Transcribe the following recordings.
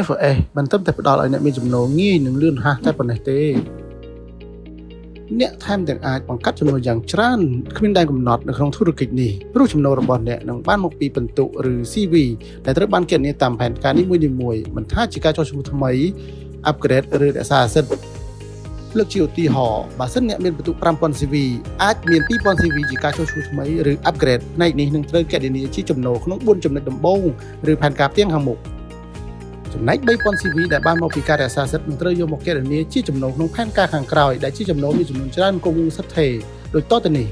F4S មិនត្រឹមតែផ្ដល់ឲ្យអ្នកមានចំណូលងាយនិងលឿនរហ័សតែប៉ុណ្ណេះទេអ្នកថែមទាំងអាចបង្កើតចំណូលយ៉ាងច្រើនគ្មានដែនកំណត់នៅក្នុងធុរកិច្ចនេះព្រោះចំណូលរបស់អ្នកនឹងបានមកពីពិន្ទុឬ CV ដែលត្រូវបានគណនាតាមផែនការនីមួយៗមិនថាជាការចុះឈ្មោះថ្មី upgrade ឬរក្សាសិទ្ធិលើកជាឧទាហរណ៍បើសិនអ្នកមានពិន្ទុ5000 CV អាចមាន2000 CV ជាការចុះឈ្មោះថ្មីឬ upgrade ផ្នែកនេះនឹងត្រូវគណនាជាចំណូលក្នុង4ចំណុចដំបូងឬផែនការផ្ទាំងខាងមុខចំណែក3000 CV ដែលបានមកពីការរក្សាសិទ្ធិនឹងត្រូវយកមកគណនាជាចំណូលក្នុងផែនការខាងក្រោយដែលជាចំណូលមានចំនួនច្រើនគង់វង្សស្ថិតថេរដូចតទៅនេះ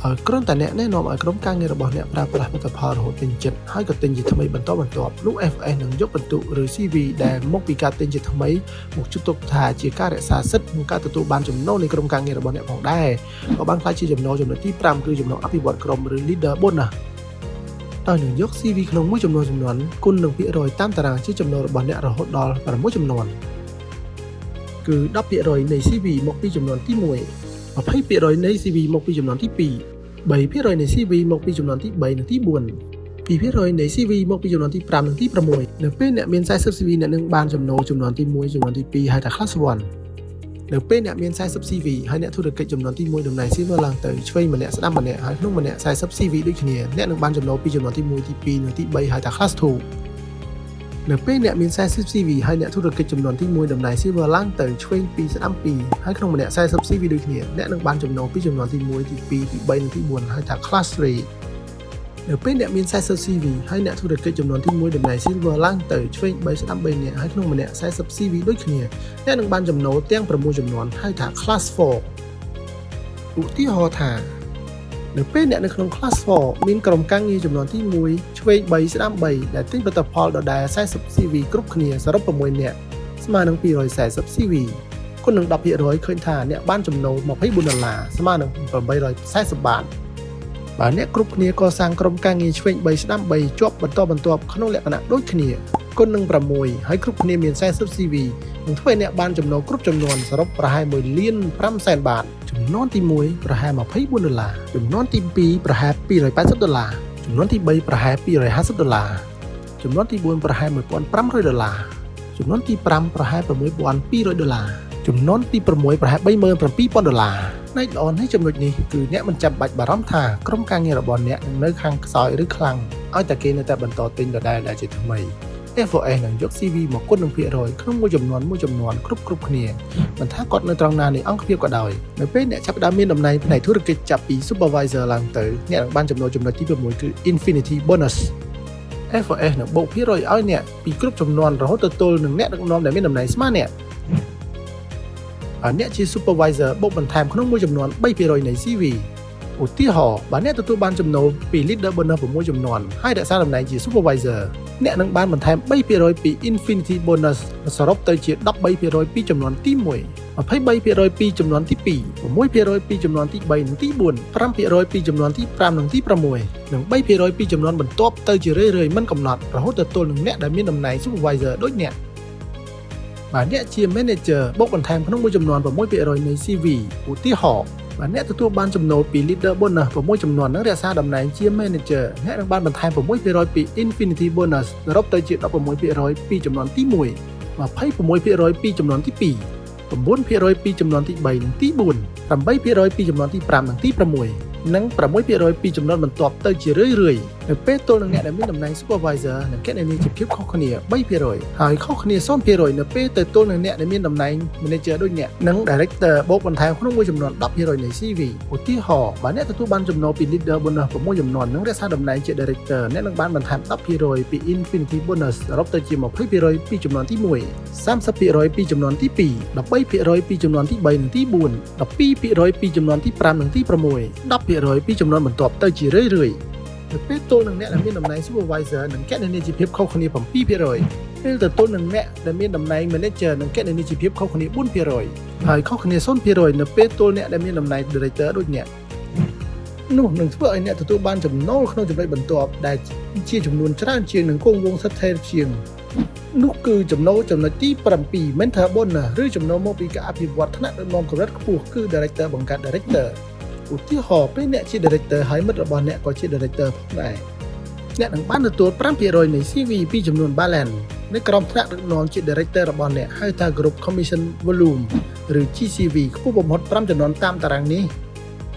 ហើយគ្រាន់តែអ្នកណែនាំឲ្យក្រុមការងាររបស់អ្នកប្រើប្រាស់ផលិតផលរហូតពេញចិត្តហើយក៏ទិញជាថ្មីបន្តបន្ទាប់នោះ F4S នឹងយកពិន្ទុឬ CV ដែលមកពីការទិញជាថ្មីមកជិតទុកថាជាការរក្សាសិទ្ធិក្នុងការទទួលបានចំណូលនៃក្រុមការងាររបស់អ្នកផងដែរក៏បានក្លាយជាចំណូលចំណុចទី5គឺចំណូលអភិវឌ្ឍក្រុមឬ leader bonus ដោយនឹងយក CV ក្នុងមួយចំនួនចំនួនគុណនឹងភាគរយតាមតារាងជាចំណូលរបស់អ្នករហូតដល់6ចំនួនគឺ10%នៃ CV មកពីចំនួនទី1 20%នៃ CV មកពីចំនួនទី2 3%នៃ CV មកពីចំនួនទី3និងទី4 2%នៃ CV មកពីចំនួនទី5និងទី6នៅពេលអ្នកមាន40 CV អ្នកនឹងបានចំណូលចំនួនទី1ចំនួនទី2ហើយតែ class 1នៅពេលអ្នកមាន40 CV ហើយអ្នកធុរកិច្ចចំនួនទី1តំណែង silver ឡើងទៅឆ្វេងម្នាក់ស្ដាំម្នាក់ហើយក្នុងម្នាក់40 CV ដូចគ្នាអ្នកនឹងបានចំណូលពីចំនួនទី1ទី2និងទី3ហើយតែ class 2នៅពេលអ្នកមាន40 CV ហើយអ្នកធុរកិច្ចចំនួនទី1តំណែង silver ឡើងទៅឆ្វេង2ស្ដាំ2ហើយក្នុងម្នាក់40 CV ដូចគ្នាអ្នកនឹងបានចំណូលពីចំនួនទី1ទី2ទី3និងទី4ហើយថា class 3នៅពេលអ្នកមាន40 CV ហើយអ្នកធុរកិច្ចចំនួនទី1តំណែង silver ឡើងទៅឆ្វេង3ស្ដាំ3នាក់ហើយក្នុងម្នាក់40 CV ដូចគ្នាអ្នកនឹងបានចំណូលទាំង6ចំនួនហៅថា class 4ឧទាហរណ៍ថានៅពេលអ្នកនៅក្នុង class 4មានក្រុមការងារចំនួនទី1ឆ្វេង3ស្ដាំ3ដែលទិញផលិតផលដដែល40 CV គ្រប់គ្នាសរុប6នាក់ស្មើនឹង240 CV គុណនឹង10%ឃើញថាអ្នកបានចំណូល24ដុល្លារស្មើនឹង840បាតបើអ្នកគ្រប់គ្នាកសាងក្រុមការងារឆ្វេង3ស្ដាំ3ជាប់បន្តបន្ទាប់ក្នុងលក្ខណៈដូចគ្នាគុណនឹង6ហើយគ្រប់គ្នាមាន40 CV នឹងធ្វើឲ្យអ្នកបានចំណូលគ្រប់ចំនួនសរុបប្រហែល1លាន5សែនបាតចំនួនទី1ប្រហែល24ដុល្លារចំនួនទី2ប្រហែល280ដុល្លារចំនួនទី3ប្រហែល250ដុល្លារចំនួនទី4ប្រហែល1500ដុល្លារចំនួនទី5ប្រហែល6200ដុល្លារចំនួនទី6ប្រហែល37000ដុល្លារផ្នែកល្អនៃចំណុចនេះគឺអ្នកមិនចាំបាច់បារម្ភថាក្រុមការងាររបស់អ្នកនឹងនៅខាងខ្សោយឬខ្លាំងឲ្យតែគេនៅតែបន្តទិញដដែលដែលជាថ្មី F4S នឹងយក CV មកគុណនឹងភាគរយក្នុងមួយចំនួនមួយចំនួនគ្រប់គ្រប់គ្នាមិនថាគាត់នៅត្រង់ណានៃអង្គភាពក៏ដោយនៅពេលអ្នកចាប់ផ្ដើមមានតំណែងផ្នែកធុរកិច្ចចាប់ពី Supervisor ឡើងទៅអ្នកនឹងបានចំណូលចំណុចទី6គឺ Infinity Bonus F4S នឹងបូកភាគរយឲ្យអ្នកពីគ្រប់ចំនួនរហូតទៅទល់នឹងអ្នកដឹកនាំដែលមានតំណែងស្មើអ្នកបើអ្នកជា Supervisor បូកបន្ថែមក្នុងមួយចំនួន3%នៃ CV ឧទាហរណ៍បើអ្នកទទួលបានចំណូលពី Leader Bonus 6ចំនួនហើយរក្សាតំណែងជា Supervisor អ្នកនឹងបានបន្ថែម3%ពី Infinity Bonus សរុបទៅជា13%ពីចំនួនទី1 23%ពីចំនួនទី2 6%ពីចំនួនទី3និងទី4 5%ពីចំនួនទី5និងទី6និង3%ពីចំនួនបន្ទាប់ទៅជារឿយៗមិនកំណត់រហូតទៅទល់នឹងអ្នកដែលមានតំណែង Supervisor ដូចអ្នកបើអ្នកជា Manager បូកបន្ថែមក្នុងមួយចំនួន6%នៃ CV ឧទាហរណ៍បើអ្នកទទួលបានចំណូលពី Leader Bonus 6ចំនួននិងរក្សាតំណែងជា Manager អ្នកនឹងបានបន្ថែម6%ពី Infinity Bonus សរុបទៅជា16%ពីចំនួនទី1 26%ពីចំនួនទី2 9%ពីចំនួនទី3និងទី4 8%ពីចំនួនទី5និងទី6និង6%ពីចំនួនបន្ទាប់ទៅជារឿយៗនៅពេលទល់នឹងអ្នកដែលមានតំណែង Supervisor និងគណនាជាភាពខុសគ្នា3%ហើយខុសគ្នា0%នៅពេលទៅទល់នឹងអ្នកដែលមានតំណែង Manager ដូចអ្នកនិង Director បូកបន្ថែមក្នុងមួយចំនួន10%នៃ CV ឧទាហរណ៍បើអ្នកទទួលបានចំណូលពី Leader Bonus 6ចំនួននិងរក្សាតំណែងជា Director អ្នកនឹងបានបន្ថែម10%ពី Infinity Bonus សរុបទៅជា20%ពីចំនួនទី1 30%ពីចំនួនទី2 13%ពីចំនួនទី3និងទី4 12%ពីចំនួនទី5និងទី6 10%ពីចំនួនបន្ទាប់ទៅជារឿយៗនៅពេលទល់នឹងអ្នកដែលមានតំណែង Supervisor និងគណនាជាភាពខុសគ្នា7%ពេលទៅទល់នឹងអ្នកដែលមានតំណែង Manager និងគណនាជាភាពខុសគ្នា4%ហើយខុសគ្នា0%នៅពេលទល់អ្នកដែលមានតំណែង Director ដូចអ្នកនោះនឹងធ្វើឲ្យអ្នកទទួលបានចំណូលក្នុងចំណុចបន្ទាប់ដែលជាចំនួនច្រើនជាងនឹងគង់វង្សស្ថិរជាងនោះគឺចំណូលចំណុចទី7 Mentor Bonus ឬចំណូលមកពីការអភិវឌ្ឍថ្នាក់ដឹកនាំកម្រិតខ្ពស់គឺ Director បង្កើត Director ឧទាហរណ៍ពេលអ្នកជា Director ហើយមិត្តរបស់អ្នកក៏ជា Director ផងដែរ អ្នកនឹងបានទទួល5%នៃ CV ពីចំនួន balance នៅក្រោមថ្នាក់ដឹកនាំជា Director របស់អ្នកហៅថា Group Commission Volume ឬ GCV ខ្ពស់បំផុត5ចំនួនតាមតារាងនេះ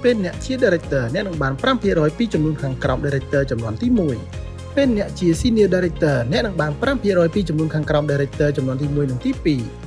ពេលអ្នកជា Director អ្នកនឹងបាន5%ពីចំនួនខាងក្រោម Director ចំនួនទី1ពេលអ្នកជា Senior Director អ្នកនឹងបាន5%ពីចំនួនខាងក្រោម Director ចំនួនទី1និងទី2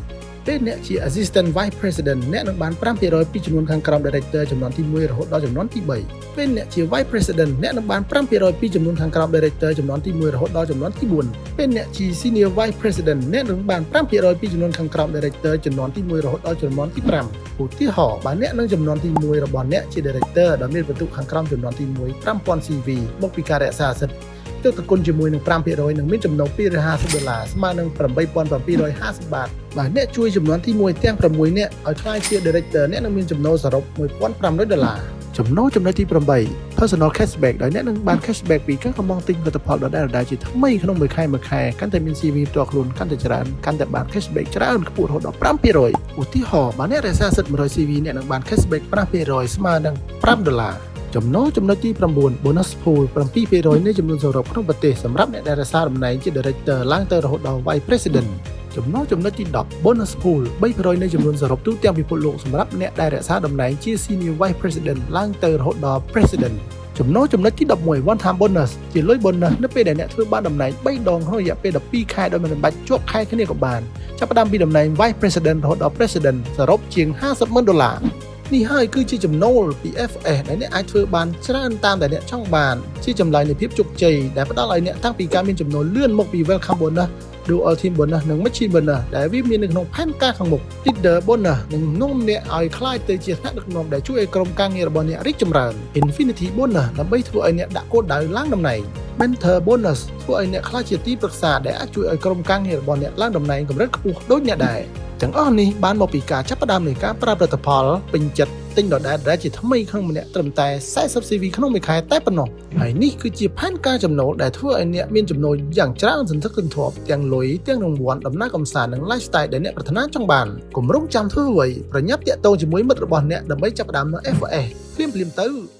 ពេលអ្នកជា Assistant Vice President អ្នកនឹងបាន5%ពីចំនួនខាងក្រោម Director ចំនួនទី1រហូតដល់ចំនួនទី3ពេលអ្នកជា Vice President អ្នកនឹងបាន5%ពីចំនួនខាងក្រោម Director ចំនួនទី1រហូតដល់ចំនួនទី4ពេលអ្នកជា Senior Vice President អ្នកនឹងបាន5%ពីចំនួនខាងក្រោម Director ចំនួនទី1រហូតដល់ចំនួនទី5ឧទាហរណ៍បើអ្នកនឹងចំនួនទី1របស់អ្នកជា Director ដែលមានពិន្ទុខាងក្រោមចំនួនទី1 5000 CV មកពីការរក្សាសិទ្ធិទើបតគុណជាមួយនឹង5%នឹងមានចំណូល250ដុល្លារស្មើនឹង8750បាតបាទអ្នកជួយចំនួនទី1ទាំង6នាក់ឲ្យក្លាយជា Director អ្នកនឹងមានចំណូលសរុប1500ដុល្លារចំណូលចំណុចទី8 Personal Cashback ដោយអ្នកនឹងបាន cashback ពីការកម្មង់ទិញផលិតផលដដែលៗជាថ្មីក្នុងមួយខែមួយខែកាន់តែមាន CV ផ្ទាល់ខ្លួនកាន់តែច្រើនកាន់តែបាន cashback ច្រើនខ្ពស់រហូតដល់5%ឧទាហរណ៍បើអ្នករក្សាសិទ្ធិ100 CV អ្នកនឹងបាន cashback 5%ស្មើនឹង5ដុល្លារចំណូលចំណុចទី9 bonus pool 7%នៃចំនួនសរុបក្នុងប្រទេសសម្រាប់អ្នកដែលរក្សាតំណែងជា director ឡើងទៅរហូតដល់ vice president ចំណូលចំណុចទី10 bonus pool 3%នៃចំនួនសរុបទូទាំងពិភពលោកសម្រាប់អ្នកដែលរក្សាតំណែងជា senior vice president ឡើងទៅរហូតដល់ president ចំណូលចំណុចទី11 one time bonus ជាលុយ bonus នៅពេលដែលអ្នកធ្វើបានតំណែង3ដងក្នុងរយៈពេល12ខែដោយមិនបាច់ជាប់ខែគ្នាក៏បានចាប់ផ្ដើមពីតំណែង vice president រហូតដល់ president សរុបជាង50ម៉ឺនដុល្លារនេះហើយគឺជាចំណូលពី FS ដែលអ្នកអាចធ្វើបានច្រើនតាមដែលអ្នកចង់បានជាចម្លើយនៃភាពជោគជ័យដែលផ្ដល់ឲ្យអ្នកតាំងពីការមានចំណូលលឿនមកពី welcome bonus dual team bonus និង machine bonus ដែលវាមាននៅក្នុងផែនការខាងមុខ leader bonus នឹងនាំអ្នកឲ្យក្លាយទៅជាថ្នាក់ដឹកនាំដែលជួយឲ្យក្រុមការងាររបស់អ្នករីកចម្រើន infinity bonus ដើម្បីធ្វើឲ្យអ្នកដាក់គោលដៅឡើងតំណែង mentor bonus ធ្វើឲ្យអ្នកក្លាយជាទីប្រឹក្សាដែលអាចជួយឲ្យក្រុមការងាររបស់អ្នកឡើងតំណែងកម្រិតខ្ពស់ដូចអ្នកដែរទាំងអស់នេះបានមកពីការចាប់ផ្ដើមនៃការប្រើផលិតផលពេញចិត្តទិញដដែលដែលជាថ្មីក្នុងម្នាក់ត្រឹមតែ40 CV ក្នុងមួយខែតែប៉ុណ្ណោះហើយនេះគឺជាផែនការចំណូលដែលធ្វើឲ្យអ្នកមានចំណូលយ៉ាងច្រើនសន្ធឹកសន្ធាប់ទាំងលុយទាំងរង្វាន់ដំណើរកម្សាន្តនិង lifestyle ដែលអ្នកប្រាថ្នាចង់បានគម្រោងចាំធ្វើអ្វីប្រញាប់តាក់ទងជាមួយមិត្តរបស់អ្នកដើម្បីចាប់ផ្ដើមនៅ FS ភ្លាមៗទៅ។